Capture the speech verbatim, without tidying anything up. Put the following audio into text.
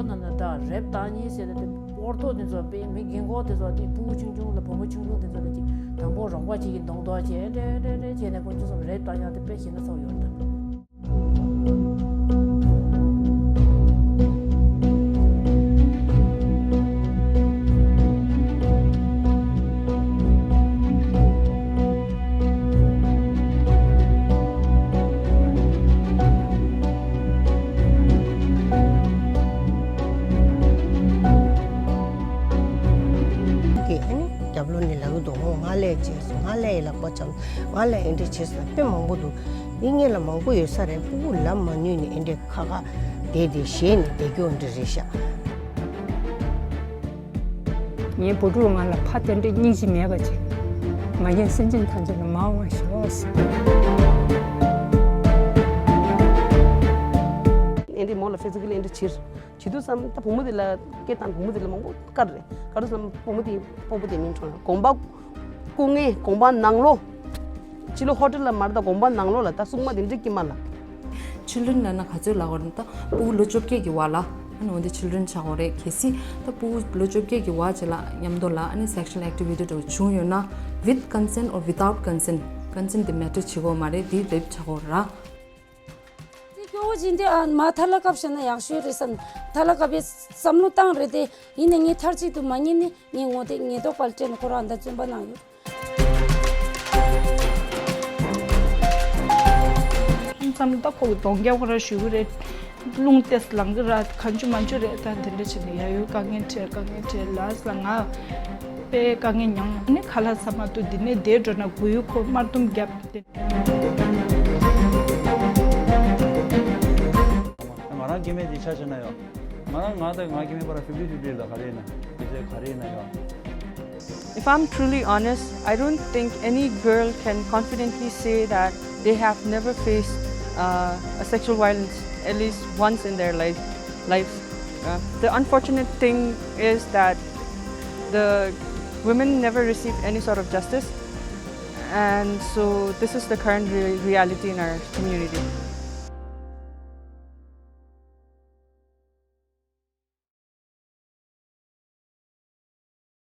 ནང་ན་ད་རེབ་བཏང་ཉེས་ཟེར་ཏེ་ཕོར་ཐོག་དེ་ཚོ་དཔེ་མི་རྒན་གོག་དེ་ཚོ་དེ་སྤུ་གུ་ཆུང་ཆུང་ལ་བུ་མོ་ཆུང་ཆུང་དེ་ཚོ་ལ་ཅིག་དང་པོ་རོགས་པ་ཅིག་གིས་མདོག་མདོག་བྱས་འདྲེ་འདྲེ་འདྲེ་བྱས་ནས་ཁོ་ཚོ་སོགས་རེབ་བཏང་ཡག་དེ་དཔེ་ཞེད་སྣང་ཚ་པོ་ཡོད་རེད་ད། གི་ཨ་ནི་རྒྱབ་ལོགས་ནས་ལབ་ཀྱི་འདུག་ཧོ་ང་ལས་བྱས་སོང་། ང་ལས་ཡི་ལག་པ་འཆང་། ང་ལས་ཨེ་འདྲ་བྱས་སོང་། དཔེ་མང་པོ་འདུག་འདི་ངེད་ལ་མང་པོ་ཡོད་ས་རེད། སྤུ་གུ་ལབ་མ་ནུས་ནས་ཨེ་འདྲ་ཁ་ཁ་བསྡད་དེ་ཞེད་ནས་བསྡད་རྒྱུ་འདྲ་རེད་ཤག་ངའི་བུ་ཕྲུག་ང་ལ་ཕ་དེ་འདྲའི་སྙིང་རྗེ་མེད་པ་ཅིག་མ་རྒན་སེམས་ཅན་ཐམས་ཅད་ལ་མ་འོང་བ་ཤོག་ཨེ་འདྲའི་མོ་ལ་ཕི་ཛི་ཀལ་ཨེ་འདྲ་བྱེད། བྱེད་དུས་ཙམ་ད་བུ་མོ་དེ་ལ་སྐད་བཏང་། བུ་མོ་དེ་ལ་མང་པོ་དཀའ་རེད། ག་རེ་ཟེར་ན་བུ་མོ་དེ་སྤོ་བོ་དེ་མིན་འཕྲོ་ན་གོམ་པ་སྐུ་ངལ་གོམ་པ་ནང་ལོགས། ཕྱི་ལོགས་ཧོ་ཊེལ་ལ་མ་རེད། ད་གོམ་པ་ནང་ལོགས་ལ་ད་སྲུང་མ་དེ་འདྲ་ཀྱི་མ་ལ། ཆིལ་ཌེན་ལབ་ན་ག་ཚོད་ལབ་དགོས་རེད། ད་སྤུ་གུ་ལོ་བཅོ་བརྒྱད་ཀྱི་བར་ལ་ཨ་ནི་འོན་ཏེ་ཆིལ་ཌེན་ཆགས་དགོས་རེད། གལ་སྲིད་ད་སྤུ་གུ་ལོ་བཅོ་བརྒྱད་ཀྱི་བར་ཅིག་ལ་མཉམ་དུ་ལ་ཨ་ནི་སེག་ཤུ་ཨལ་ཨེག་ཊི་ཝི་ཊི་འདྲ་བོ་བྱུང་ཡོད་ན། with consent or without consent, consent དེ་མེ་ཊར་བྱེད་དགོས་མ་རེད། དེ་རེབ་ཆགས་དགོས་ར། དེ་སྐྱོ་བོ་ཅིག་འདི་ཨ་མ་ཐ་ལ་བཀབ་བཞག་ན་ཡག་ཤོས་རེད་བསམ། ཐ་ལ་བཀབ་པའི་བསམ་བློ་བཏང་རེད་དེ། ཡིན་ནའི་ངས་མཐར་གཅིག་ཏུ་མ་ཉན་ནི་ངས་ངོ་དེ་ངེས་རྟོགས་པར་སྤྲད་ནས་ཁོ་རང་ད་བཙོན་པ་ནང་ཡོད། བསམ་བློ་ད་ཁོ་གི་གདོང་རྒྱབ་ཁོ་རང་ཞུ་གི་རེད། རླུང་ཏོག་ཙམ་ལངས་གི་ར། གང་བྱུང་མང་བྱུང་རེད། ད་དེ་འདྲ་བྱས་ནས་ཡ་ཡོད་དཀའ་ངལ་འཕྲད། དཀའ་ངལ་འཕྲད། ལ་ས་ལ་ང་དཔེ་དཀའ་ངལ་མྱངས། ཨ་ནི་ཁ་ལག་ཟ་མ་ཐུབ། འདི་ནས་བསྡད་འགྲོ་ན་མགོ་ཡུ་འཁོར། དམར་འདུམ་རྒྱབ་དེ། ང་རང་སྐྱེ་དམན་དེ་ཆ་བཞག་ན་ཡང་། ང་རང་ང་དང་ང་སྐྱེ་དམན་བར་ལ་ཕིབ་ཊི་ཕིབ་ཊི་ལ་ག་རེ་ཡིན་ན། དེ་ཚོ་ག་རེ་ཡིན་ན་ཡང་། If I'm truly honest, I don't think any girl can confidently say that they have never faced uh, a sexual violence at least once in their life lives. Uh, the unfortunate thing is that the women never receive any sort of justice, and so this is the current re- reality in our community.